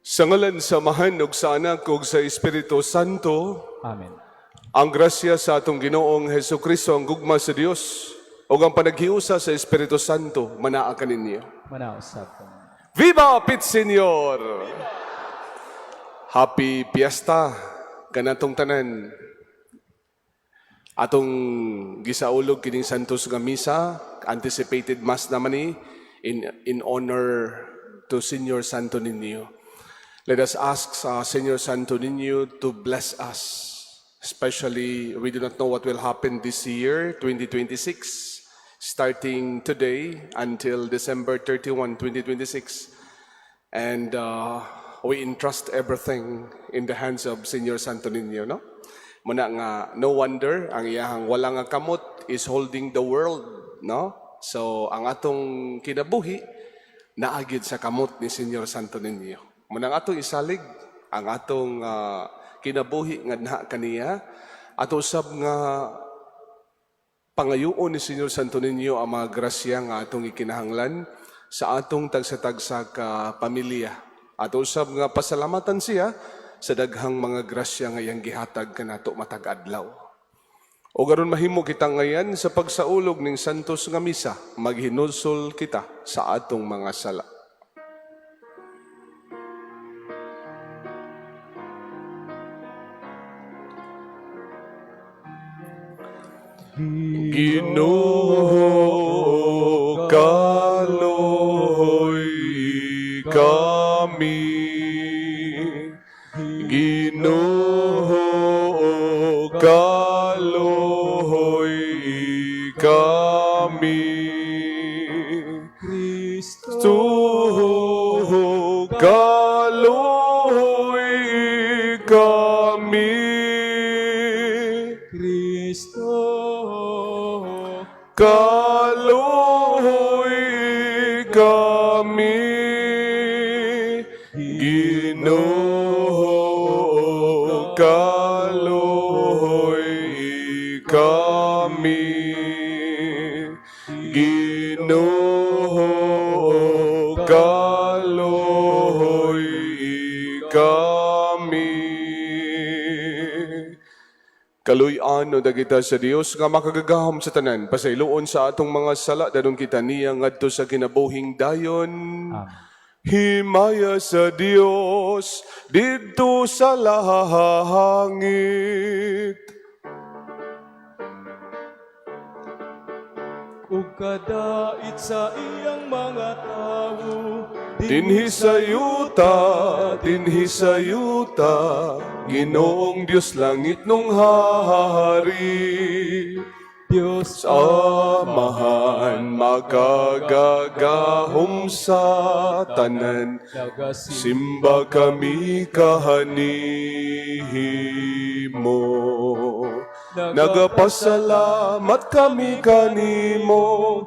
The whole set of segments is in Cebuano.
Sa ngalan sa Amahan ug sa Anak ug sa Espiritu Santo. Amen. Ang grasya sa atong Ginoong Hesus Kristo, ang gugma sa Dios ug ang panaghiusa sa Espiritu Santo manaa kaninyo. Manaa usab. Viva Pit Señor! Happy Fiesta kanatong tanan. Atong gisaulog kining Santos nga Misa, anticipated Mass naman ni in honor to Señor Santo Niño. Let us ask Señor Santo Niño to bless us. Especially, we do not know what will happen this year, 2026, starting today until December 31, 2026. And we entrust everything in the hands of Señor Santo Niño, no? Muna nga, no wonder, ang iyahang wala nga kamot is holding the world, no? So, ang atong kinabuhi, naa gyud sa kamot ni Señor Santo Niño. Muna ang atong isalig, ang atong kinabuhi nga naa kaniya, ato usab nga pangayoon ni Señor Santo Niño ang mga grasya nga atong ikinahanglan sa atong tagsa-tagsa ka pamilya. Ato usab nga pasalamatan siya sa daghang mga grasya nga iyang gihatag kanato matag adlaw. O aron mahimo kita ngayan sa pagsaulog ning Santos nga Misa, maghinulsol kita sa atong mga sala. Ginoo, kaluoy kami. Ginoo, kaluoy kami. Kristo, Kaluoy kami. Kristo, Kaluoy kami. Ginoo, kaluoy kami. Ginoo, kaluoy kami. Kaluy-an kita sa Dios nga makagagahom sa tanan, pasayloon sa atong mga sala, dadon kita niya ngadto sa kinabuhing dayon. Amen. Himaya sa Dios didto sa langit. Ug kadait sa iyang mga tawo Dinhi sa yuta, Ginoong Dios langit nung hari. Dios Amahan, makagagahom sa tanan, nagasimba simba kami kahanimo. Nagapasalamat kami kanimo,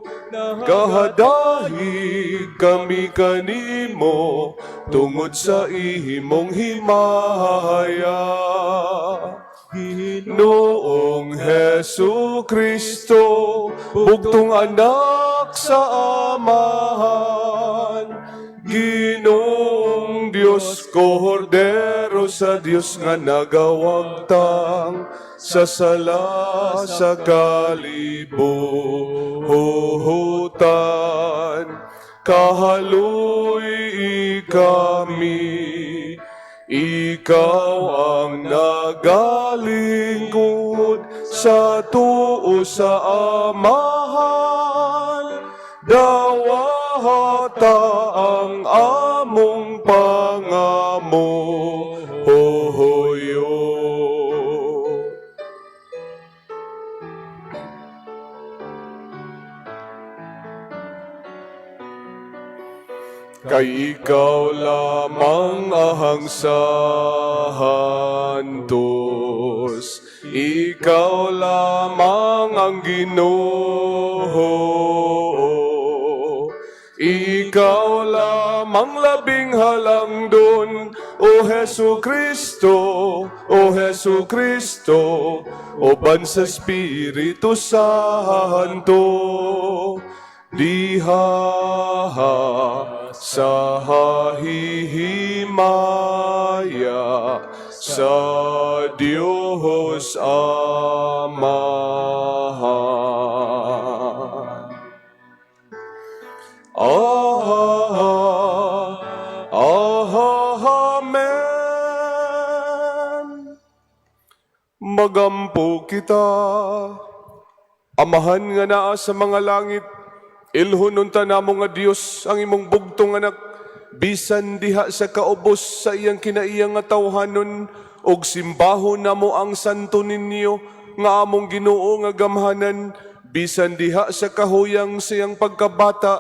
kahadahig kami kanimo, tungod sa imong himaya. Noong Hesu Kristo, bugtong anak sa Amahan, Ginoong Diyos, Kordero sa Diyos nga nagawagtang sa sala sa kalibutan. Kahaluy kami, ikaw ang nagalingkod sa tuo sa Amahan. Dawata ang among pangamuyo. Kay ikaw lamang ang santos, ikaw lamang ang Ginoo, ikaw lamang labing halangdon, O Hesu Kristo, O Hesu Kristo, uban sa Espiritu Santo. Diha sa hihimala. himaya sa Dios Amahan. Ah, ah, amen. Magampo kita. Amahan nga naa sa mga langit, ilhon unta namo nga Dios ang imong bugtong anak, bisan diha sa kaubos sa iyang kinaiyang nga tawhanon, ug simbahon namo ang Santo Niño nga among Ginoo nga gamhanan, bisan diha sa kahuyang sa iyang pagkabata,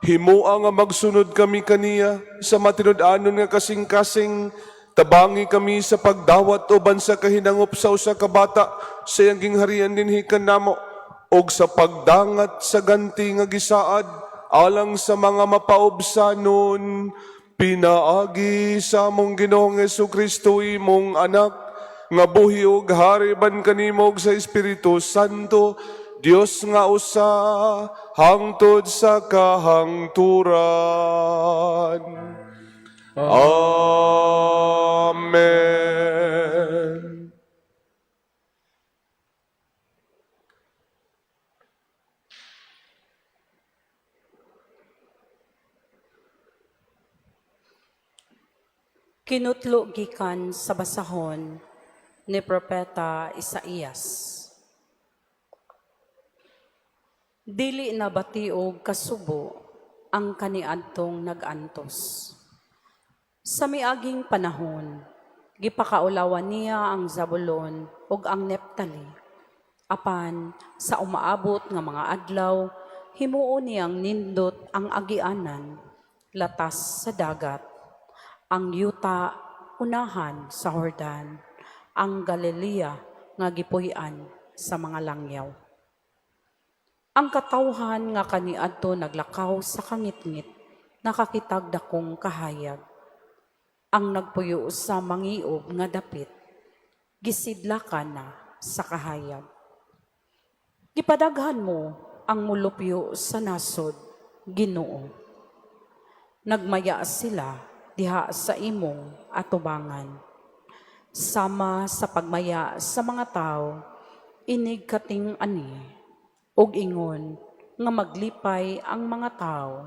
himoa nga magsunod kami kaniya sa matinud-anon nga kasing-kasing. Tabangi kami sa pagdawat uban sa kahinangop sa usa ka bata sa iyang gingharian dinhi kanamo og sa pagdangat sa ganti nga gisaad alang sa mga mapaubsanon pinaagi sa among Ginoong Kristo, imong anak, nga buhi ug hari ban kanimo ug sa Espiritu Santo, Dios nga usa, hangtod sa kahangturan. Amen. Kinutlo gikan sa basahon ni Propeta Isaías. Dili na batiog kasubo ang kaniadtong nag-antos. Sa miaging panahon, gipakaulawan niya ang Zabulon ug ang Neptali. Apan sa umaabot nga mga adlaw, himuon niyang nindot ang agianan, latas sa dagat, ang yuta unahan sa Jordan, ang Galilea nga gipuy-an sa mga langyaw. Ang katawhan nga kaniadto naglakaw sa kangitngit, nakakitag dakong kahayag. Ang nagpuyo sa mangiob nga dapit, gisidlakan na sa kahayag. Gipadaghan mo ang mulupyo sa nasod, Ginoo. Nagmaya sila diha sa imong atubangan. Sama sa pagmaya sa mga tao, inig kating ani, ug ingon nga maglipay ang mga tao,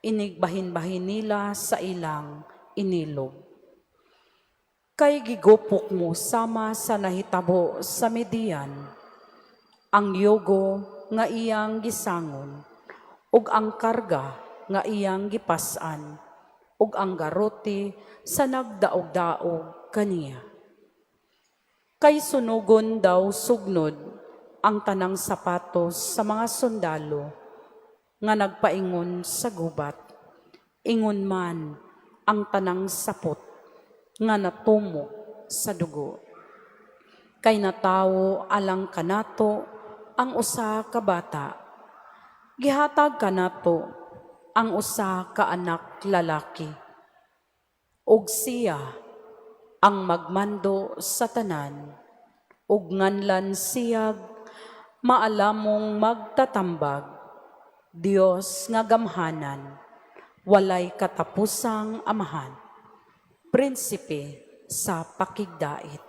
inig bahin-bahin nila sa ilang inilog. Kay gigupok mo sama sa nahitabo sa Midian, ang yugo nga iyang gisangon, ug ang karga nga iyang gipas-an, ug ang garote sa nagdaog-daog kaniya. Kay sunugon daw sugnod ang tanang sapatos sa mga sundalo nga nagpaingon sa gubat. Ingon man ang tanang sapot nga natumok sa dugo. Kay natawo alang kanato ang usa ka bata. Gihatag kanato ang usa ka anak lalaki. Ug siya ang magmando sa tanan, ug nganlan siyag Maalamong Magtatambag, Dios nga Gamhanan, Walay Katapusang Amahan, Prinsipe sa Pakigdait.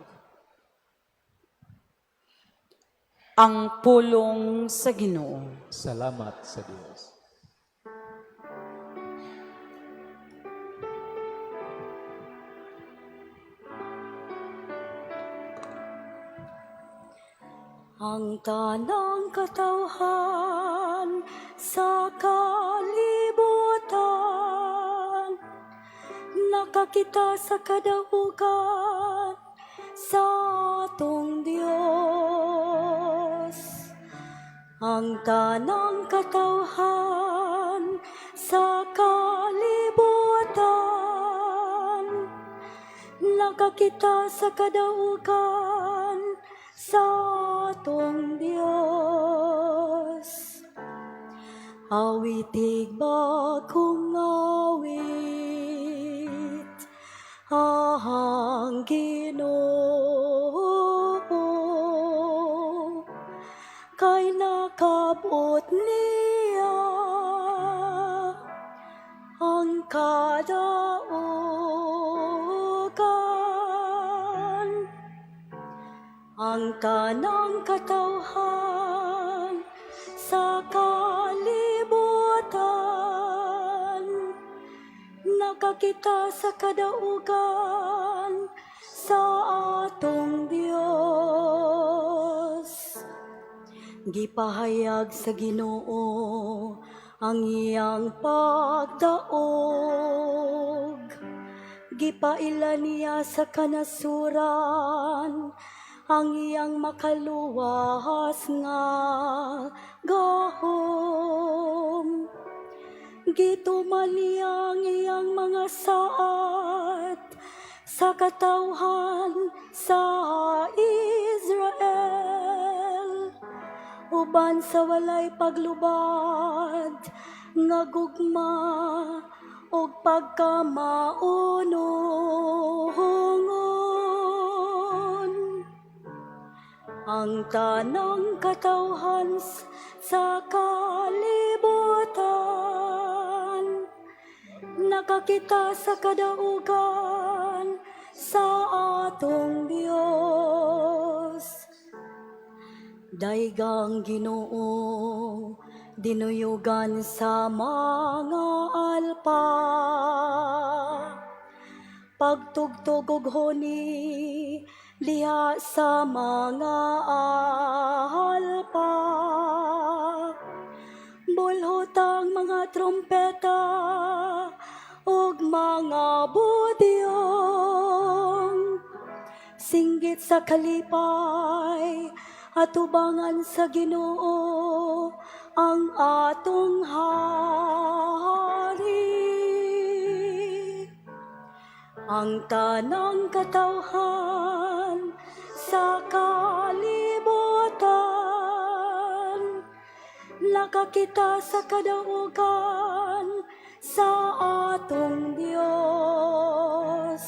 Ang pulong sa Ginoo. Salamat sa Dios. Ang tanang katawhan sa kalibutan nakakita sa kadaugan sa atong Dios. Ang tanang katawhan sa kalibutan nakakita sa kadaugan sa atong Dios. Awitig bagong awit ang Ginoo, kay nakabot niya ang kadaogan. Ang tanang katawhan sa kalibutan nakakita sa kadaugan sa atong Dios. Gipahayag sa Ginoo ang iyang pagdaog. Gipaila niya sa kanasuran ang iyang makaluwas nga gahom. Gituman niya ang iyang mga saad sa katawhan sa Israel uban sa walay paglubad nga gugma ug pagkamaunongon. Ang tanang katawhan sa kalibutan nakakita sa kadaugan sa atong Dios. Daygang Ginoo, dinuyugan sa mga alpa. Pagtugtog og huni liha sa mga alpa. Bulhot ang mga trompeta ug mga budyong. Singgit sa kalipay atubangan sa Ginoo ang atong hari. Ang tanang katawhan sa kalibutan nakakita sa kadaugan sa atong Dios.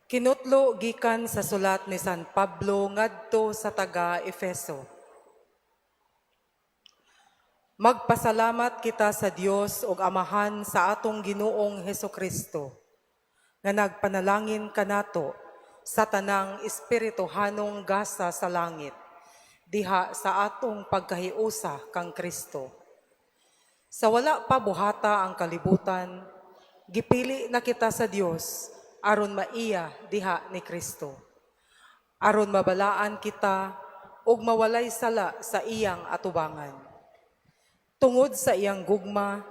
Kinutlo gikan sa sulat ni San Pablo ngadto sa taga Efeso. Magpasalamat kita sa Dios ug Amahan sa atong Ginoong Hesukristo nga nagpanalangin kanato sa tanang espirituhanong gasa sa langit diha sa atong pagkahiusa kang Kristo. Sa wala pa buhata ang kalibutan, gipili na kita sa Dios aron maiya diha ni Kristo. Aron mabalaan kita ug mawalay sala sa iyang atubangan. Tungod sa iyang gugma,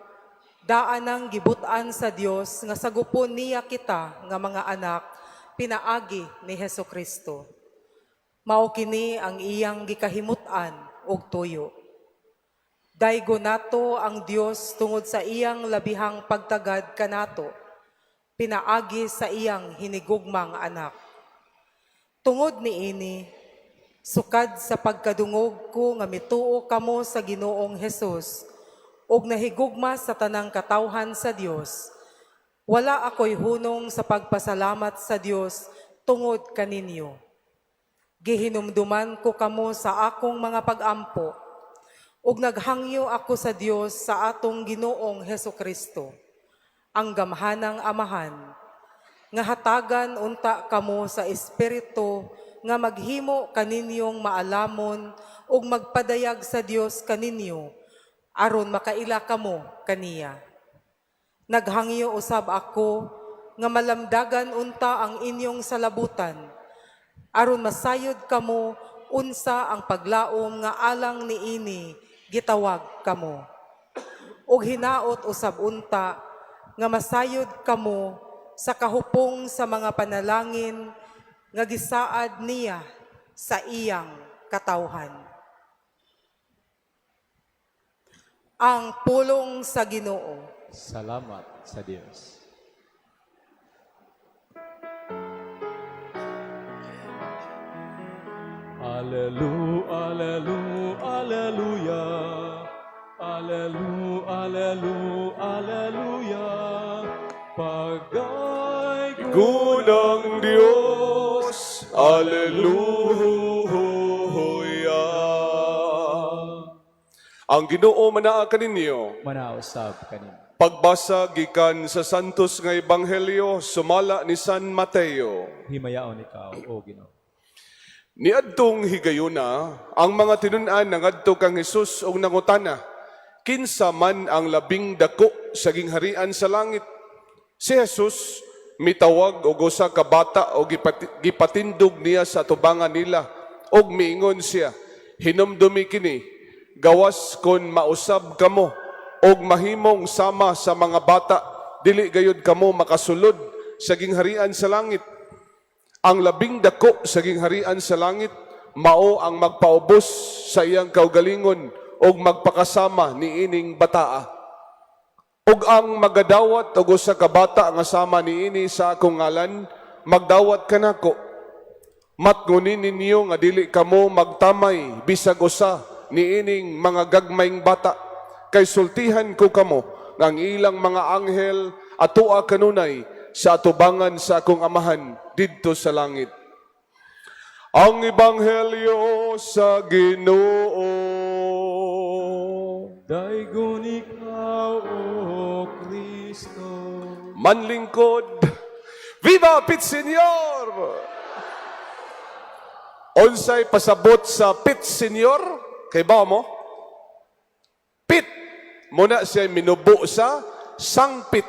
daan ang gibut-an sa Dios nga sagupon niya kita nga mga anak pinaagi ni Hesukristo. Mao kini ang iyang gikahimut-an ug tuyo. Daygo nato ang Dios tungod sa iyang labihang pagtagad kanato, pinaagi sa iyang hinigugmang anak. Tungod niini, sukad sa pagkadungog ko nga mituo kamo sa Ginoong Hesus ug nahigugma sa tanang katawhan sa Dios, wala ako'y hunong sa pagpasalamat sa Dios tungod kaninyo. Gihinumduman ko kamo sa akong mga pag-ampo ug naghangyo ako sa Dios sa atong Ginoong Hesukristo, ang gamhanang Amahan, nga hatagan unta kamo sa Espiritu nga maghimo kaninyong maalamon ug magpadayag sa Dios kaninyo aron makaila kamo kaniya. Naghangyo usab ako nga malamdagan unta ang inyong salabutan aron masayod kamo unsa ang paglaom nga alang niini gitawag kamo. Ug hinaot usab unta nga masayod kamo sa kahupong sa mga panalangin nga gisaad niya sa iyang katawhan. Ang pulong sa Ginoo. Salamat sa Dios. Alleluia, alleluia, alleluia. Alleluia, alleluia, alleluia. Pagay Gunang Diyos, Alleluia. Ang Ginoo manaa kaninyo. Manaa usab kanimo. Pagbasa gikan sa Santos nga Ebanghelyo sumala ni San Mateo. Himayaon ikaw, O Ginoo. Niadtong higayuna, ang mga tinun-an nangadto kang Hesus og nangutana, "Kinsa man ang labing dako sa gingharian sa langit?" Si Jesus mitawag og usa ka bata og gipatindog niya sa tubangan nila og miingon siya, "Hinumdumi kini, gawas kon mausab kamo og mahimong sama sa mga bata, dili gayud kamo makasulod sa gingharian sa langit. Ang labing dako sa gingharian sa langit mao ang magpaubos sa iyang kaugalingon og magpakasama niining bataa. Ug ang magadawat og usa ka bata nga sama niini sa akong ngalan, magdawat kanako. Matnguni ninyo nga dili kamo magtamay bisag usa niining mga gagmayng bata, kay sultihan ko kamo nga ang ilang mga anghel atoa kanunay sa atubangan sa akong Amahan didto sa langit." Ang Ebanghelyo sa Ginoo. Daygon ikaw, O Kristo. Manlingkod. Viva Pit Señor! Unsay pasabot sa Pit Señor? Kay ba mo? Pit. Muna siya minubo sa sangpit.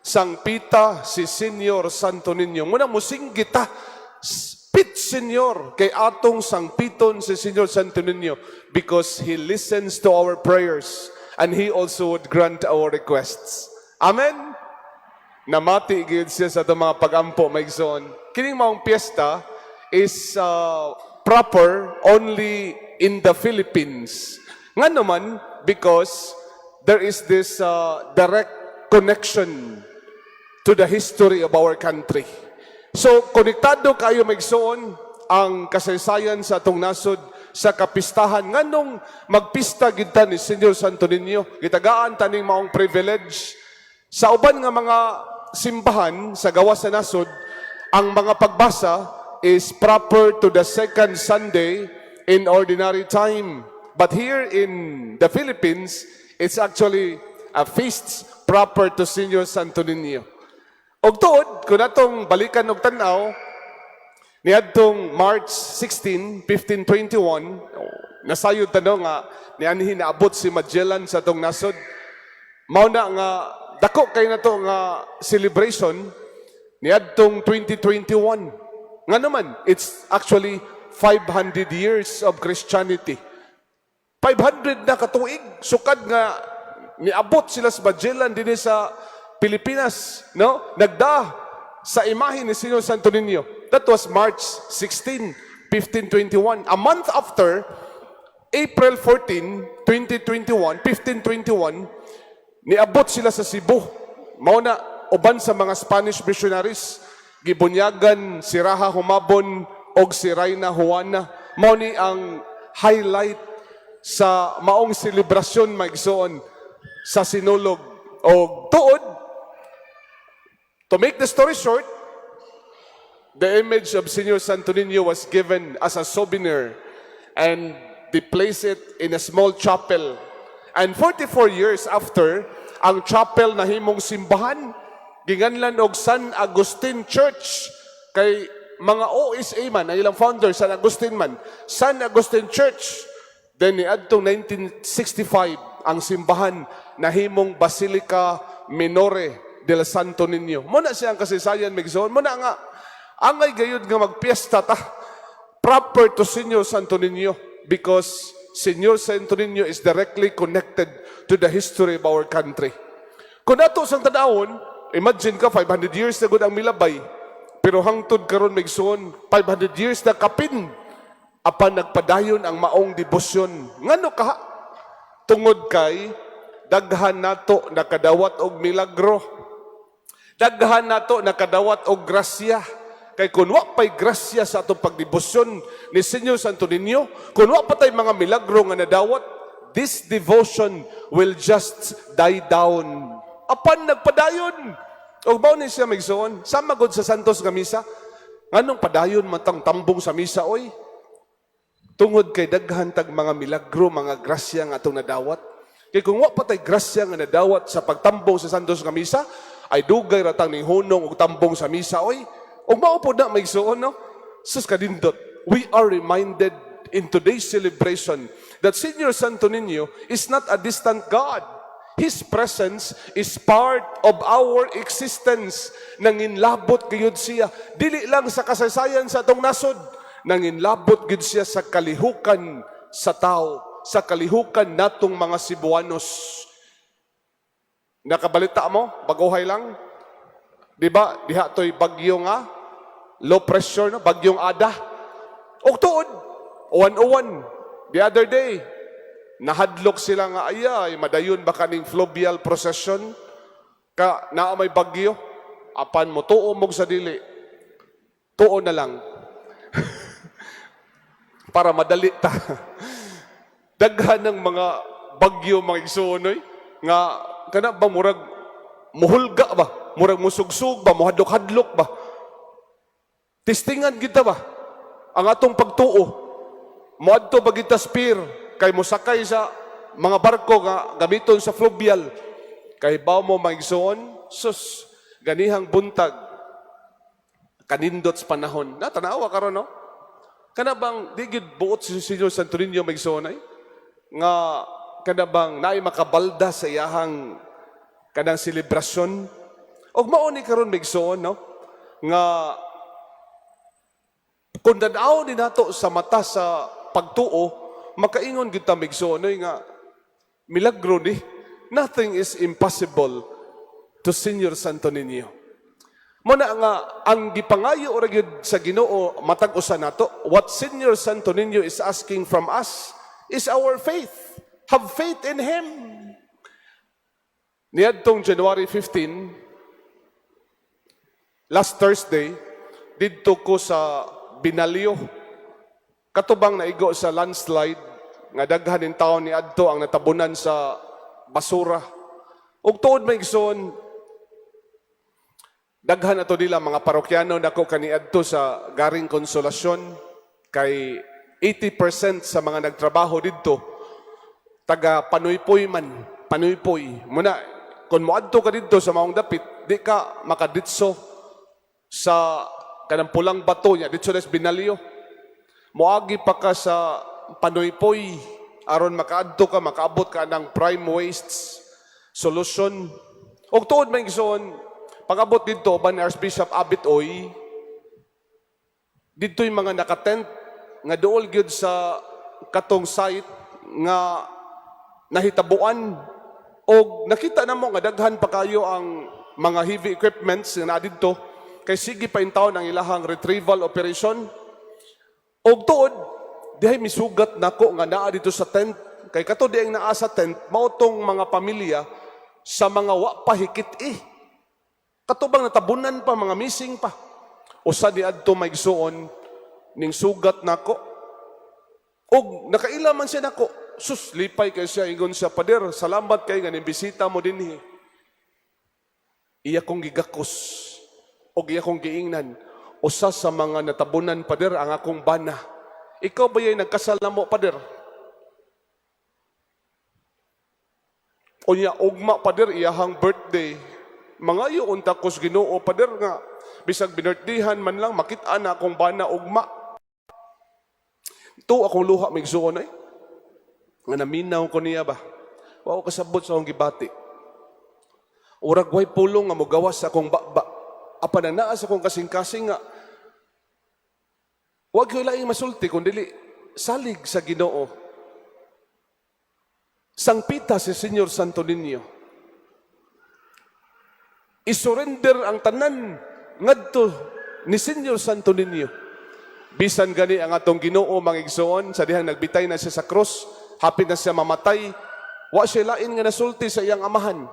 Sangpita si Señor Santo Niño. Muna musinggit ta. Pit Señor, kay atong sangpiton si Señor Santo Niño because He listens to our prayers and He also would grant our requests. Amen? Namati gyud siya sa atong mga pagampo, mga igsoon. Kining maong piyesta is proper only in the Philippines. Nga naman, because there is this direct connection to the history of our country. So, konektado kayo, mga igsoon, ang kasaysayan sa atong nasod sa kapistahan. Nganong magpista gid ta ni Señor Santo Niño, gitagaan taning maong privilege. Sa uban nga mga simbahan sa gawas sa nasod, ang mga pagbasa is proper to the second Sunday in ordinary time. But here in the Philippines, it's actually a feast proper to Señor Santo Niño. Og tuod, kung atong balikan og tan-aw, niadtong March 16, 1521, nasayod tano nga nianhi naabot si Magellan sa atong nasod. Mao na nga dako kay nato nga celebration niadtong 2021. Nga naman, it's actually 500 years of Christianity. 500 na katuig sukad nga niabot sila sa Magellan dinhi sa Pilipinas, no? Nagda sa imahe ni Señor Santo Niño. That was March 16, 1521. A month after, April 14, 2021, 1521, niabot sila sa Cebu. Mao na uban sa mga Spanish missionaries, gibunyagan si Raha Humabon og si Reyna Juana. Mao ni ang highlight sa maong selebrasyon, mga igsoon, sa Sinulog. Og tuod, to make the story short, the image of Señor Santo Niño was given as a souvenir and they placed it in a small chapel. And 44 years after, ang chapel nahimong simbahan, ginganlan og San Agustin Church, kay mga OSA man, ang ilang founder, San Agustin man, San Agustin Church. Then niadtong 1965, ang simbahan nahimong Basilica Minore del Santo Niño. Muna siya ang kasaysayan, mga igsoon. Muna nga, angay gayud nga magpiesta ta proper to Señor Santo Niño because Señor Santo Niño is directly connected to the history of our country. Kung ato sang tanawon, imagine ka, 500 years na gud ang milabay, pero hangtod karon, mga igsoon, 500 years na kapin apan nagpadayon ang maong debosyon. Ngano kaha? Tungod kay daghan nato nakadawat og milagro. Daghan nato nakadawat og grasya. Kay kung wa pa'y grasya sa atong pagdebosyon ni Señor Santo Niño, kung wa pa tay mga milagro nga nadawat, this devotion will just die down. Apan nagpadayon. Og mao ni siya, mga igsoon, sama gud sa Santos nga misa, nganong padayon man tang tambong sa misa oy? Tungod kay daghan tag mga milagro, mga grasya nga atong nadawat. Kay kung wa pa tay grasya nga nadawat sa pagtambong sa Santos nga Misa, ay dugay ra tang ning hunong og tambong sa misa oy. Ug mao pod na, mga igsuon, no? Sus, kanindot. We are reminded in today's celebration that Senior Santo Niño is not a distant God. His presence is part of our existence. Nanginlabot gayud siya. Dili lang sa kasaysayan sa atong nasod. Nanginlabot gyud siya sa kalihukan sa tao, sa kalihukan natong mga Cebuanos. Nakabalita mo? Baguhay lang? Di ba? Diha to'y bagyo nga, low pressure, no? Bagyong Ada. Og tuod, uwan-uwan. The other day, nahadlok sila nga, ayay, madayon ba kaning fluvial procession? Ka, naa may bagyo, apan mo tuo mog sa dili. Tuo na lang. Para madali ta. Daghan ng mga bagyo, mga igsuon, oy, nga kana ba murag muhulga ba, murag musugsug ba, muhadlok-hadlok ba? Testingan kita ba ang atong pagtuo? Moadto ba kita sa pier kay mosakay sa mga barko nga gamiton sa fluvial? Kay ba mo, mga igsuon, sus, ganihang buntag, kanindot sa panahon na. Tanawa karon, no? Kana bang di gid buot si Senyor Santo Niño, mga igsuon, ay nga kana bang naay makabalda sa iyahang kanang selebrasyon? Og mao ni karon, mga igsuon, no, nga kung tan-aw ni nato sa mata sa pagtuo, makaingon gid ta, mga igsuon, nga milagro ni. Nothing is impossible to Senior Santo Niño. Mao na nga ang gipangayo ra gyud sa Ginoo matag usa nato, what Senior Santo Niño is asking from us is our faith. Have faith in him. Niadtong January 15, last Thursday, didto ko sa Binalio. Katubang naigo sa landslide nga daghan ning taon ni adto ang natabunan sa basura. Ug tuod, mga igsoon, daghan ato nila mga parokyano nako kaniadto sa Garing Konsolasyon kay 80% sa mga nagtrabaho didto taga Panuypoy man, Panuypoy. Muna kung moadto ka didto sa maong dapit, di ka makaditso sa kanang Pulang Bato niya, ditso des Binalio. Moagi pa ka sa Panuypoy aron makaadto ka, makaabot ka ng Prime Wastes Solution. Og tuod, mga igsoon, pag-abot dito, ban ni Archbishop Abit Oy, dito yung mga nakatent nga duol gyud sa katong site nga nahitabuan, og nakita namo nga daghan pa kayo ang mga heavy equipments nga naa didto kay sige pa intawon ang ilahang retrieval operation. Og tuod dihay misugat nako nga naa dito sa tent kay kato di ang naa sa tent mao tong mga pamilya sa mga wa pa hikit-i. Kato bang natabunan pa, mga missing pa. Usa ni adto, mga igsuon, ning sugat nako. Og nakaila man siya nako. Sus, lipay kay siya, ingon siya, "Pader, salamat kay nga bisita mo dinhi." Iya kong gigakos. Og iya kong giingnan, "Usa sa mga natabunan, pader, ang akong bana. Ikaw ba yung nagkasal na mo, pader?" Unya, ugma, pader, iyahang birthday. Mangayo unta ko sa Ginoo, pader, nga bisag binirthday-han man lang makita na akong bana ugma. To akong luha, mga igsuon, ay. Nga naminaw ko niya ba. Wa ko kasabot sa akong gibati. Urag way pulong nga mogawas sa akong baba. Apan ang naa sa akong kasing-kasing nga wag ko laing masulti kung dili salig sa Ginoo. Sangpita si Senyor Santo Niño. I-surrender ang tanan ngadto ni Senyor Santo Niño. Bisan gani ang atong Ginoo, mga igsoon, sa dihang nagbitay na siya sa krus, hapit na siya mamatay, wa siya lain nga nasulti sa iyang amahan.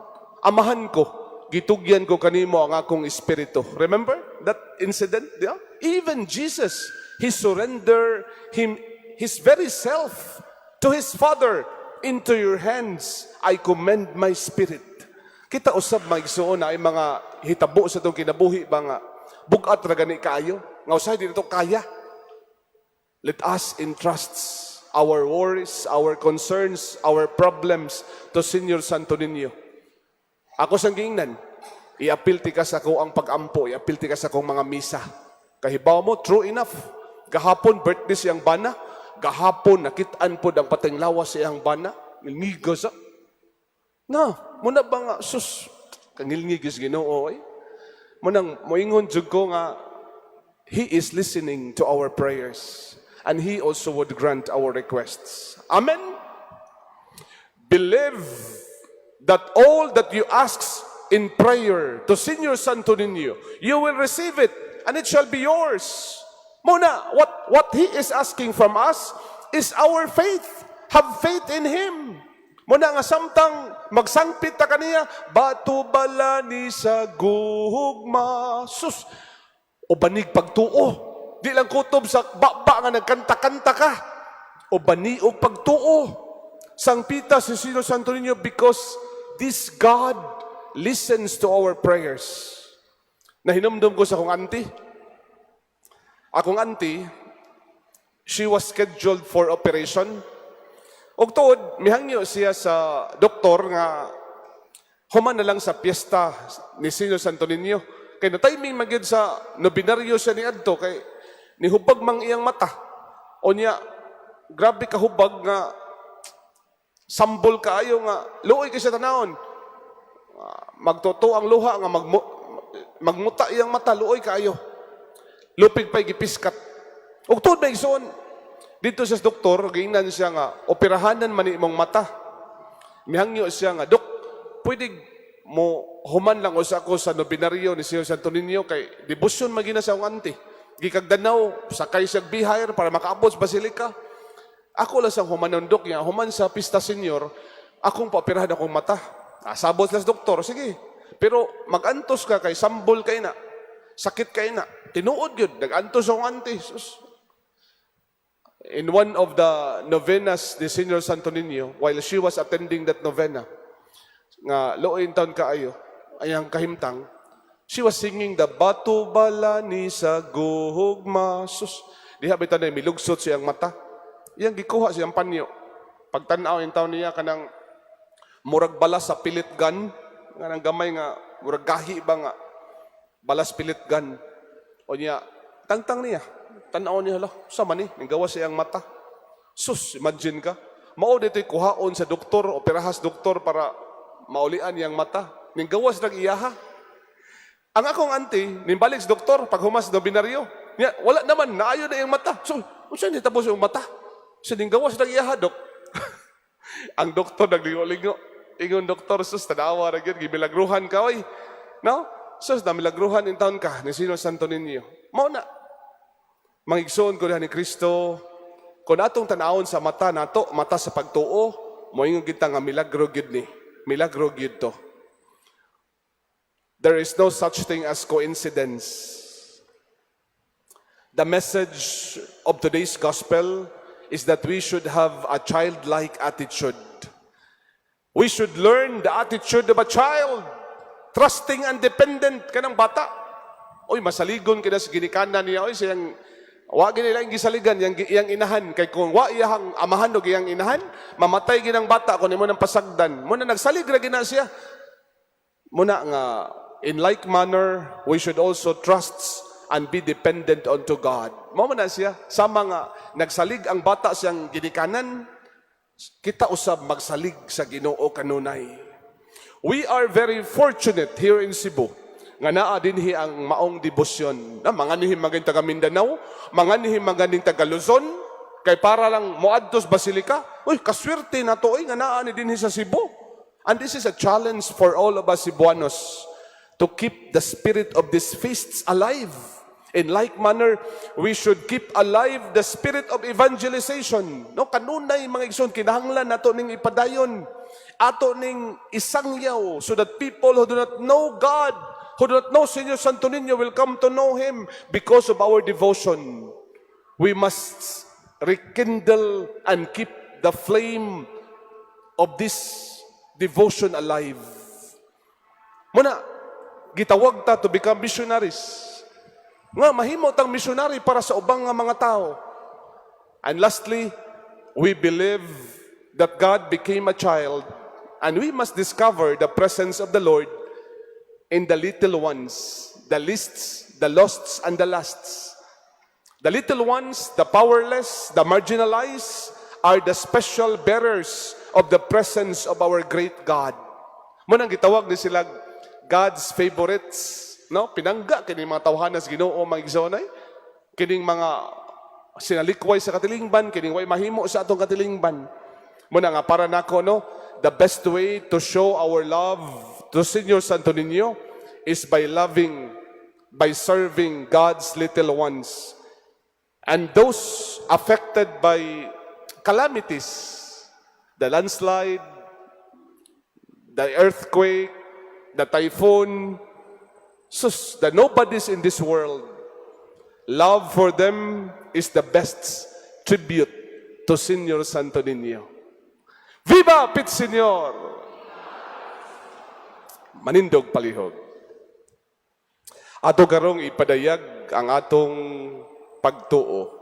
"Amahan ko, gitugyan ko kanimo ang akong espiritu." Remember that incident? Yeah? Even Jesus, he surrendered him his very self to his Father. "Into your hands I commend my spirit." Kita usab, mga igsoon, na ay mga hitabo sa itong kinabuhi ba nga bugat ra gani kaayo nga usahay di nato kaya. Let us entrust our worries, our concerns, our problems to Senior Santo Niño. Ako sang giingnan, iapil ti ka sa akoang pag-ampo, iapil ti ka sa akong mga misa. Kahibaw mo, true enough. Gahapon, birthday siyang bana. Gahapon, nakitaan pod ang pateng lawas siyang bana. Ngilngiga sa. Na, muna ba nga, sus, kangilngig is Ginoo, eh. Munang, moingon jud ko nga, He is listening to our prayers and He also would grant our requests. Amen? Believe that all that you ask in prayer to Senior Santo Niño, you will receive it and it shall be yours. Muna, what He is asking from us is our faith. Have faith in Him. Muna nga samtang magsangpit ta kaniya, bato bala ni sa gugma. Sus, o banig pagtuo. Di lang kutob sa baba nga nagkanta-kanta ka. O baniog pagtuo. Sangpita si Sino Santo Niño because this God listens to our prayers. Nahinumdum ko sa akong auntie. Akong auntie, she was scheduled for operation. Og tuod, mihangyo siya sa doktor nga human na lang sa piyesta ni Sino Santo Niño. Kay na timing magyud sa nobinaryo siya ni adto kay nihubag mang iyang mata. O niya, grabe ka hubag nga sambol kaayo nga luoy kay sa tanawon. Magtotoo ang luha nga magmuta iyang mata, luoy kaayo. Lupig pa'y gipiskat. Ug tuod ba, igsoon, dito sa doktor, giingnan siya nga, operahanan man ni imong mata. Mihangyo siya nga, "Dok, pwede mo human lang usa ako sa nobinaryo ni Señor Santo Niño?" Kay debosyon magina sa akong auntie. Gikag Danao, sakay siya bihayar para makaabot sa basilika. "Ako lang sang humanon, dok, nga human sa pista Senyor, akong paoperahan akong mata." Ah, sabot sa doktor, "Sige. Pero magantos ka kay sambol kay na. Sakit kay na." Tinuod yun, nag-antos akong auntie. Sus. In one of the novenas ni Señor Santo Niño, while she was attending that novena, nga luoy taon kaayo, ayang kahimtang, she was singing the Bato Bala ni sa Gugma. Sus, diha bitaw na milugsot siyang mata. Iyang gikuha siyang panyo. Pagtanaw yung taon niya kanang murag balas sa pellet gun, kanang gamay nga murag gahi ba nga balas pellet gun. O niya, tangtang niya. Tanaw niya, hala, sa man ni, gawa siyang mata. Sus, imagine ka. Mao dito'y kuhaon sa doktor, operahas doktor para maulian niyang mata. Ning gawas nag iyaha. Ang akong auntie, nimbalik sa doktor, pag humas nobinaryo. Niya, wala naman, naayo na iyang mata. So, unsa ni tapos yung mata? So, ning gawas nag iyaha, dok. Ang doktor naglingo-lingo. Ingon doktor, sus, tanawa ra gyud, gimilagruhan ka, oy. No? Sus, namilagruhan in taon ka, ni Sino Santo Niño. Mao na. Mga igsoon ko ni Kristo, kung atong tanawon sa mata nato, mata sa pagtuo, moingon kita nga milagro gyud ni. Milagro gyud to. There is no such thing as coincidence. The message of today's gospel is that we should have a childlike attitude. We should learn the attitude of a child, trusting and dependent kanang bata. Oy, masaligon kita sa ginikanan niya. Oy, siyang wa gini lang gisaligan yang iyang inahan kay kung wa iyang amahan og iyang inahan, mamatay ginang bata kung imo nang pasagdan. Muna nagsalig ra gina siya. Muna nga in like manner we should also trust and be dependent unto God. Mao man na siya sama nga nagsalig ang bata siyang ginikanan, kita usab magsalig sa Ginoo kanunay. We are very fortunate here in Cebu nga naa dinhi ang maong debosyon. Na mga nihim maging taga Mindanao, mga nihim maganing taga Luzon, kay para lang moadto sa basilika. Uy, kaswerte na to oy nga naa ni dinhi sa Cebu. And this is a challenge for all of us Cebuanos to keep the spirit of these feasts alive. In like manner, we should keep alive the spirit of evangelization. No, kanunay mga igsoon, kinahanglan nato ning ipadayon. Ato ning isangyaw so that people who do not know God, who do not know Señor Santo Niño will come to know Him because of our devotion. We must rekindle and keep the flame of this devotion alive. Muna, gitawag ta to become missionaries. Nga, mahimo tang missionary para sa ubang nga mga tao. And lastly, we believe that God became a child and we must discover the presence of the Lord in the little ones, the leasts, the losts, and the lasts. The little ones, the powerless, the marginalized, are the special bearers of the presence of our great God. Mao nang gitawag ni sila God's favorites, no? Pinangga kini mga tawhana sa Ginoo, mga igsoon. Kining mga sinalikway sa katilingban, kining way mahimo sa atong katilingban. Mao na nga para nako, no, the best way to show our love to Senior Santo Niño is by loving, by serving God's little ones and those affected by calamities, the landslide, the earthquake, the typhoon, sus, the nobodies in this world. Love for them is the best tribute to Senior Santo Niño. Viva Pit Señor! Manindog palihog. Ato karong ipadayag ang atong pagtuo.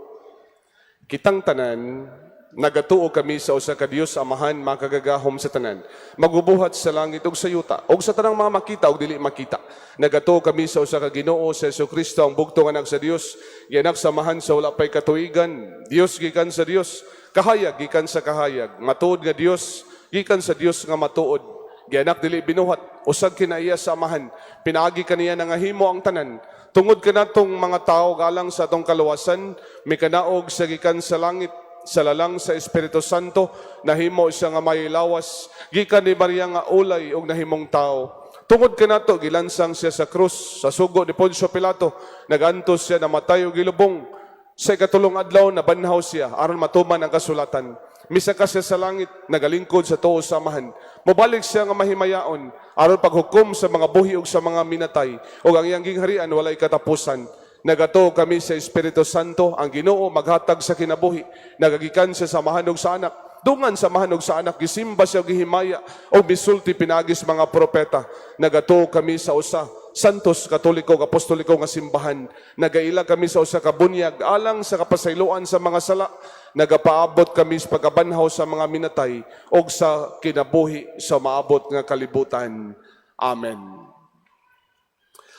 Kitang tanan, nagatuo kami sa usa ka Dios Amahan makagagahom sa tanan, magubuhat sa langit ug sa yuta, ug sa tanang mga makita ug dili makita. Nagatuo kami sa usa ka Ginoo sa Kristo, ang bugtong anak sa Dios, gianak sa Amahan sa wala pay katuigan, Dios gikan sa Dios, kahayag gikan sa kahayag, matuod nga Dios gikan sa Dios nga matuod. Gianak, dili binuhat, usag kinaiya sa Amahan. Pinaagi kaniya nangahimo ang tanan. Tungod kanatong mga tao alang sa atong kaluwasan, mikanaog sa gikan sa langit sa lalang sa Espiritu Santo, nahimo siya nga may lawas, gikan ni Maria nga ulay ug nahimong tao. Tungod kanato gilansang siya sa krus sa sugo ni Poncio Pilato, nagantos siya, namatay ug gilubong. Sa ikatulong adlaw nabanhaw siya aron matuman ang kasulatan. Misaka siya sa langit, nagalingkod sa tuo sa Amahan. Mobalik siya nga mahimayaon aron paghukom sa mga buhi ug sa mga minatay, ug ang iyang gingharian walay katapusan. Nagatuo kami sa Espiritu Santo, ang Ginoo maghatag sa kinabuhi. Nagagikan siya sa Amahan ug sa Anak. Dungan sa Amahan ug sa Anak, gisimba siya ug gihimaya ug misulti pinaagi sa mga propeta. Nagatuo kami sa usa Santos, Katoliko ug Apostoliko nga simbahan. Nagaila kami sa usa ka bunyag alang sa kapasayloan sa mga sala. Nagapaabot kami sa pagkabanhaw sa mga minatay ug sa kinabuhi sa maabot nga kalibutan. Amen.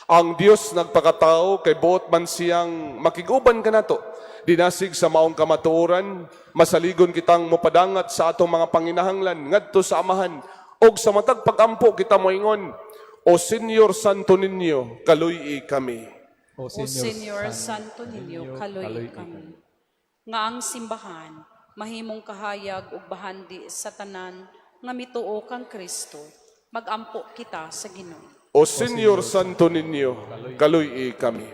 Ang Dios nagpakatao kay buot man siyang makig-uban kanato. Dinasig sa maong kamatuoran, masaligon kitang mopadangat sa atong mga panginahanglan ngadto sa Amahan ug sa matag pagampo kita moingon, O Señor Santo Niño, kaluy-i kami. O O Señor Santo Niño, kaluy kami. Nga ang simbahan mahimong kahayag ug bahandi sa tanan nga mituo kang Kristo, magampo kita sa Ginoo. O Señor Santo Niño, kaluy-i kami.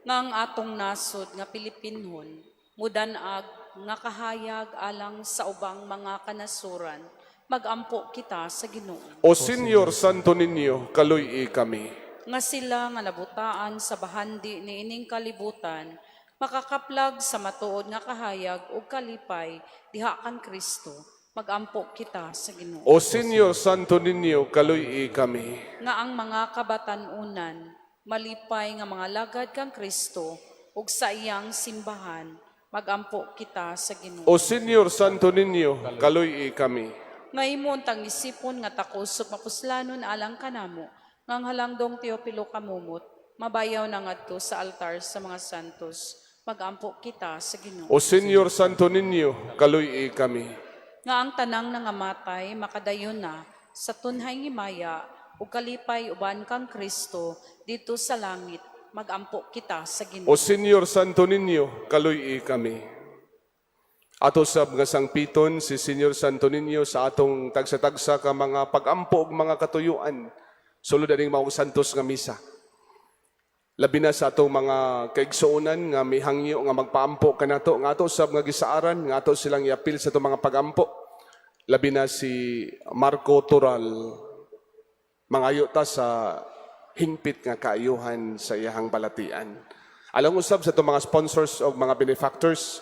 Nga ang atong nasod nga Pilipinhon mudan-ag nga kahayag alang sa ubang mga kanasuran, magampo kita sa Ginoo. O Señor Santo Niño, kaluy-i kami. Nga sila nga nabutaan sa bahandi niining kalibutan makakaplag sa matuod nga kahayag ug kalipay diha kan Kristo, magampo kita sa Ginoo. O Señor Santo Niño, kaluy-i kami. Nga ang mga kabatan-unan malipay nga mga lagad kang Kristo ug sa iyang simbahan, magampo kita sa Ginoo. O Señor Santo Niño, kaluy-i kami. Nga imo untang isipon nga takos ug mapuslanon alang kanamo nga ang halangdong Teopilo Camomot mabayaw na ngadto sa altar sa mga santos, magampo kita sa Ginoo. O Señor Santo Niño, kaluy-i kami. Nga ang tanang nangamatay makadayon na sa tunhay himaya ug kalipay uban kang Kristo didto sa langit, magampo kita sa Ginoo. O Señor Santo Niño, kaluy-i kami. Ato sab nga sangpiton si Señor Santo Niño sa atong tagsa-tagsa ka mga pagampo ug mga katuyuan sulod aning maong santos nga misa. Labi na sa atong mga kaigsuonan nga mihangyo nga magpaampo kanato, nga ato sab nga gisaaran nga ato silang iapil sa atong mga pagampo. Labi na si Marco Toral, mangayo ta sa hingpit nga kaayuhan sa iyahang balatian. Alang usab sa atong mga sponsors o mga benefactors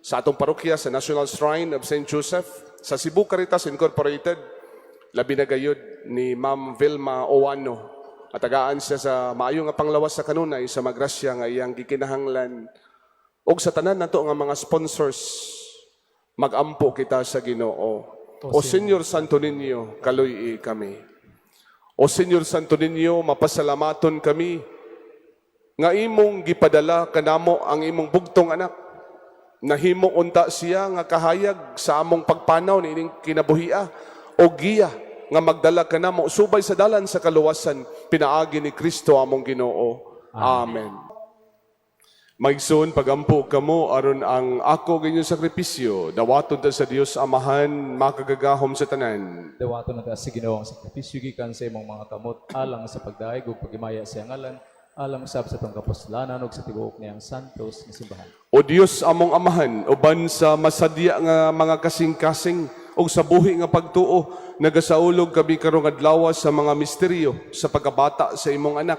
sa atong parokya sa National Shrine of St. Joseph, sa Cebu Caritas Incorporated, labi na gayud ni Ma'am Vilma Oano. At tagaan siya sa maayo nga panglawas sa kanunay sa magrasya nga iyang gikinahanglan. Og sa tanan nato nga mga sponsors. Magampo kita sa Ginoo. O Senyor Santo Niño, kaluy-i kami. O Senyor Santo Niño, mapasalamaton kami nga imong gipadala kanamo ang imong bugtong anak. Nahimo unta siya nga kahayag sa among pagpanaw niining kinabuhia o giya nga magdala kanamo subay sa dalan sa kaluwasan pinaagi ni Kristo among Ginoo. Amen. Maigsoon, pagampo kamo aron ang ako inyong sakripisyo dawaton ta sa Dios Amahan makagagahom sa tanan. Dawaton na sa Ginoo ang sakripisyo gikan sa imong mga kamot alang sa pagdayeg ug paghimaya sa iyang ngalan, alang usab sa atong kapuslanan ug sa tibuok niyang santos nga simbahan. O Dios among Amahan, uban sa masadya nga mga kasing-kasing ug sa buhi nga pagtuo, nagasaulog kami karong adlaw sa mga misteryo sa pagkabata sa imong anak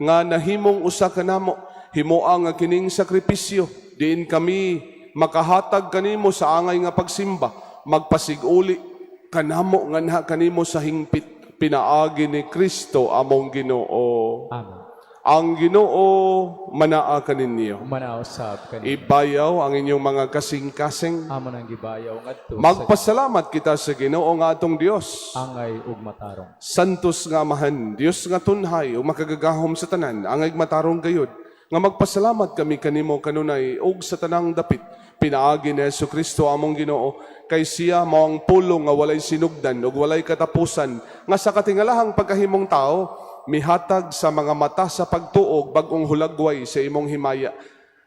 nga nahimong usa kanamo. Himoa nga kining sakripisyo diin kami makahatag kanimo sa angay nga pagsimba, magpasig-uli kanamo nganha kanimo sa hingpit pinaagi ni Kristo among Ginoo. Amen. Ang Ginoo manaa kaninyo. Manaa usab kanimo. Ibayaw ang inyong mga kasing-kasing. Amo nang gibayaw ngadto sa Magpasalamat kita sa Ginoo nga atong Dios. Angay ug matarong. Santos nga Amahan, Dios nga tunhay ug makagagahom sa tanan, angay matarong gayud, nga magpasalamat kami kanimo kanunay ug sa tanang dapit pinaagi ni Hesukristo among Ginoo, kay siya mao ang pulong nga walay sinugdan ug walay katapusan, nga sa katingalahang pagkahimong tao mihatag sa mga mata sa pagtuo og bag-ong hulagway sa imong himaya.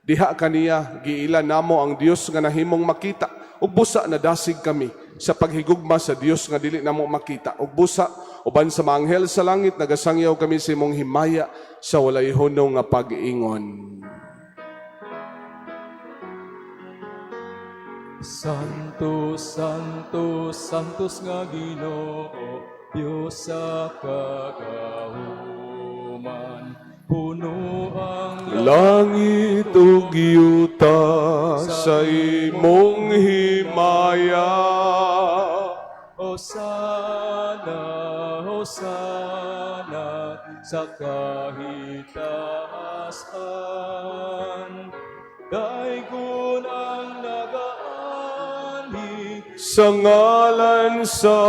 Diha kaniya giila namo ang Dios nga nahimong makita, ug busa nadasig kami sa paghigugma sa Dios nga dili namo makita, ug busa uban sa mga anghel sa langit nagasangyaw kami sa imong himaya sa walay hunong nga pag-ingon. Santo, Santo, Santos nga Ginoo, Dios sa kagahuman. Puno ang Langit ug yuta sa imong himaya. Hosana, Hosana, sa kahitaasan. Daygon ang nagaanhi Sa ngalan sa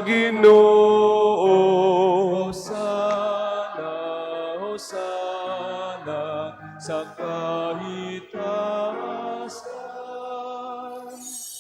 Ginoo. Hosana, Hosana, sa kahitaasan.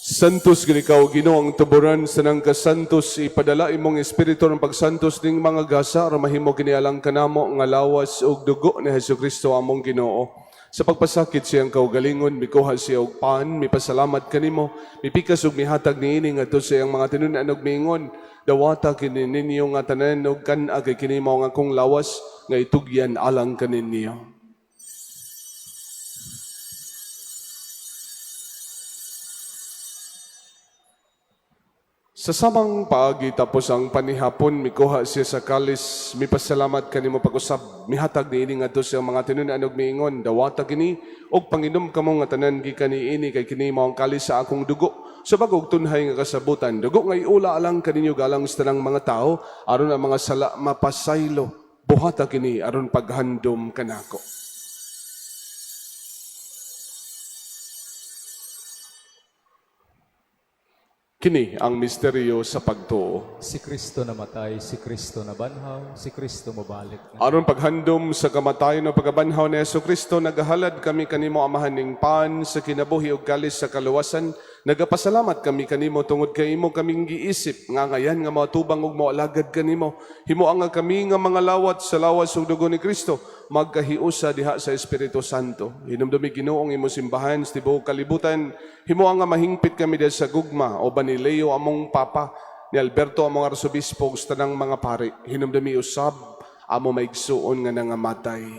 Santos gid ikaw Ginoo ang tuburan sa nang kasantos, ipadala imong espiritu ng pagsantos ning mga gasa aron mahimo kini alang kanamo nga lawas ug dugo ni Hesukristo among Ginoo. Sa pagpasakit siyang kaugalingon, mikuha siya og pan, mipasalamat kanimo, mipikas ug mihatag niini ngadto sa iyang mga tinun-an ug miingon, dawata kini ninyo nga tanan ug kan-a kay kini mao ang akong lawas nga itugyan alang kaninyo. Sa samang paagi tapos ang panihapon, mikuha siya sa kalis, mipasalamat kanimo pag-usab, mihatag niini ngadto sa iyang mga tinun-an ug miingon, dawata kini og panginom kamo nga tanan gikan niini kay kini mao ang kalis sa akong dugo sa bag-ong tunhay nga kasabutan, dugo nga iula alang kaninyo galang sa tanang mga tao aron ang mga sala mapasaylo. Buhata kini aron paghandom kanako. Kini ang misteryo sa pagtuo. Si Kristo namatay, si Kristo nabanhaw, si Kristo mobalik na. Aron paghandom sa kamatayon o pagkabanhaw ni Hesukristo, nagahalad kami kanimo Amahan ning pan sa kinabuhi ug kalis sa kaluwasan. Nagapasalamat kami kanimo tungod kay imo kaming giisip nga ngayan nga moatubang ug moalagad kanimo. Himoa nga kami nga mga lawat sa lawas ug dugo ni Kristo magkahiusa diha sa Espiritu Santo. Hinumdumi Ginoo ang imong simbahan sa tibuok kalibutan. Himoa nga mahingpit kami diha sa gugma uban ni Leo among Papa, ni Alberto among Arsobispo ug sa tanang mga pari. Hinumdumi usab amo maigsuon nga nangamatay.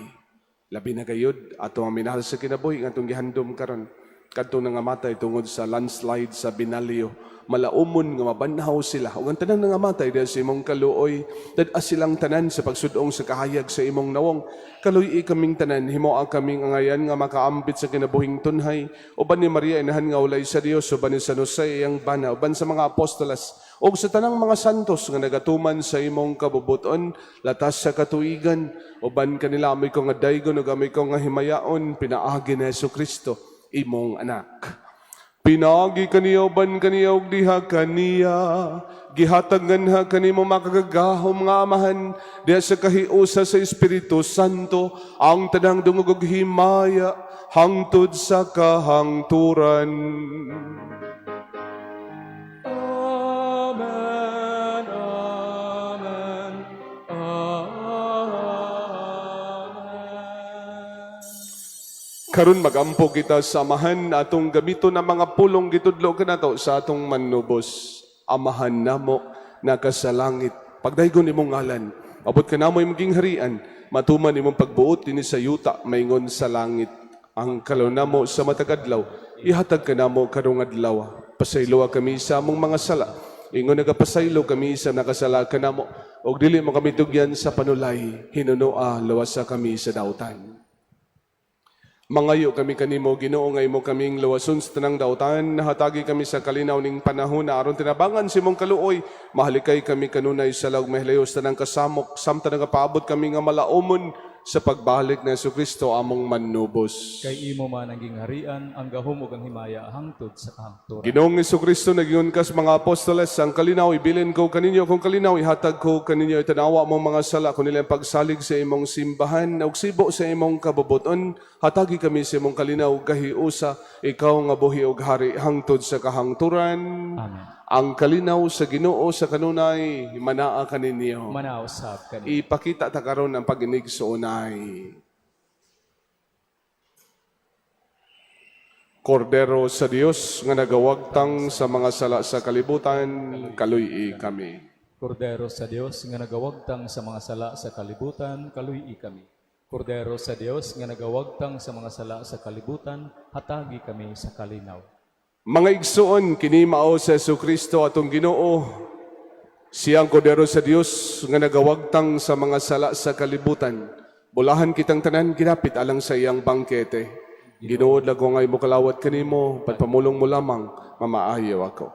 Labi na gayud ato ang minahal sa kinabuhi nga atong gihandom karon. Kadtong nangamatay tungod sa landslide sa Binalio. Malaumon nga mabanhaw sila. Ug ang tanan nangamatay dahil sa imong kaluoy, dad-a silang tanan sa pagsudong sa kahayag sa imong nawong. Kaluy-i kaming tanan, himoa kaming angayan nga makaambit sa kinabuhing tunhay. Uban ni Maria inahan nga ulay sa Dios, uban ni San Jose iyang bana, uban sa mga apostolas, ug sa tanang mga santos nga nagatuman sa imong kabubuton, latas sa katuigan, uban kanila amoy ko nga daygon ug amoy ko nga himayaon, pinaagi ni Hesukristo, imong anak. Pinaagi kaniya uban kaniya ug diha kaniya, gihatag nganha kanimo makagagahom nga Amahan diha sa kahiusa sa Espiritu Santo ang tanang dungog ug himaya hangtod sa kahangturan. Amen. Amen. Amen. Karon magampo kita sa Amahan, atong gamiton ang mga pulong gitudlo kanato sa atong Manlubos. Amahan namo naka sa langit, pagdaygon imong ngalan, abot kanamo imong gingharian, matuman imong pagbuot dinhi sa yuta maingon sa langit. Ang kalon namo sa matag adlaw, ihatag kanamo karong adlaw. Pasayloa kami sa among mga sala, ingon nagapasaylo kami sa nakasala kanamo, ug dili mo kami tugyan sa panulay, hinunoa luwasa kami sa dautan. Mangayo kami kanimo, Ginoo, nga imo kaming luwason sa tanang dautan, hatagi kami sa kalinaw ning panahon na aron tinabangan sa imong kaluoy, mahalikay kami kanunay sa laog mahilayo sa tanang kasamok, samtang nagapaabot kami nga malaumon sa pagbalik ni Kristo among Manubos. Kay imo man ang gingharian, ang gahom ug ang himaya hangtod sa kahangturan. Ginoong Kristo, nagingon kas mga apostoles, ang kalinaw ibilin ko kaninyo, kung kalinaw ihatag ko kaninyo, itanawa mo mga sala, kun ilang pagsalig sa imong simbahan, ug sibo sa imong kabubuton, hatagi kami sa imong kalinaw kahiusa, ikaw nga buhi ug hari hangtod sa kahangturan. Amen. Ang kalinaw sa Ginoo sa kanunay, manaa kaninyo. Manaa usab kanimo. Ipakita ta karon ang pag-inigsoonay. Kordero sa Dios nga nagawagtang sa mga sala sa kalibutan, kaluy-i kami. Kordero sa Dios nga nagawagtang sa mga sala sa kalibutan, kaluy-i kami. Kordero sa Dios nga nagawagtang sa mga sala sa kalibutan, hatagi kami sa kalinaw. Mga igsoon, kini mao sa Kristo atong Ginoo. Siya ang kordero sa Dios nga nagawagtang sa mga sala sa kalibutan. Bulahan kitang tanan ginapit alang sa iyang bangkete. Ginoo, lago nga imo kalawat kanimo, pagpamulong mo lamang, mamaayo ako.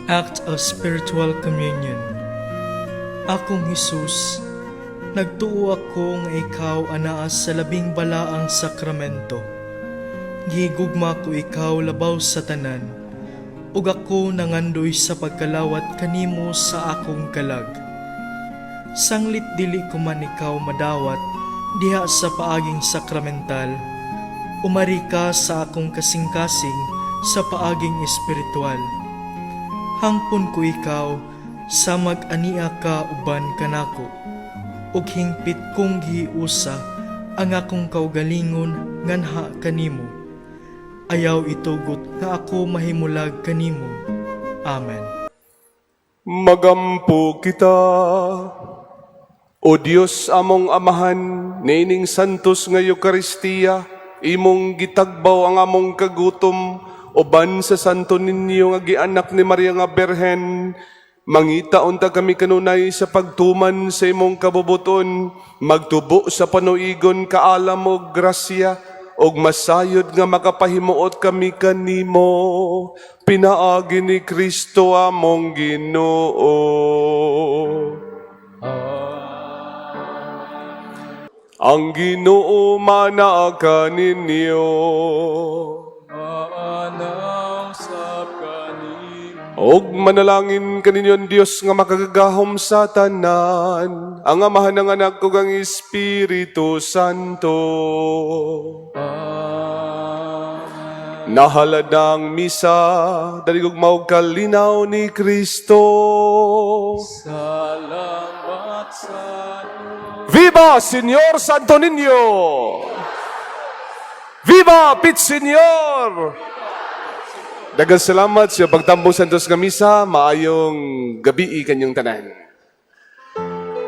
Act of Spiritual Communion. Akong Hesus, nagtuo ako nga ikaw anaa sa labing balaang sakramento. Gigugma ko ikaw labaw sa tanan, ug ako nangandoy sa pagkalawat kanimo sa akong kalag. Sanglit dili ko man ikaw madawat diha sa paaging sakramental, umari ka sa akong kasing-kasing sa paaging espiritual. Hangpon ko ikaw sa mag-ania ka uban kanako, ug hingpit kong giusa ang akong kaugalingon nganha kanimo. Ayaw itugot nga ako mahimulag kanimo. Amen. Magampo kita. O Dios among Amahan, niining santos nga Eukaristiya, imong gitagbaw ang among kagutom, uban sa Santo Niño nga gianak ni Maria nga Berhen, mangita unta kami kanunay sa pagtuman sa imong kabubuton, magtubo sa panuigon kaalam og grasya, og masayod nga makapahimuot kami kanimo, pinaagi ni Kristo among Ginoo. Ang Ginoo manaa kaninyo. Manaa usab kanimo. Og manalangin kaninyo ang Dios nga makagagahom sa tanan, ang Amahan, ang Anak ug ang Espiritu Santo. Amen. Nahalad na ang misa, dali gugma ug kalinaw ni Kristo. Salamat sa Diyos. Viva Señor Santo Niño! Viva Pit Señor! Daghang salamat sa pagtambo Santos nga misa, maayong gabi kanyong tanan.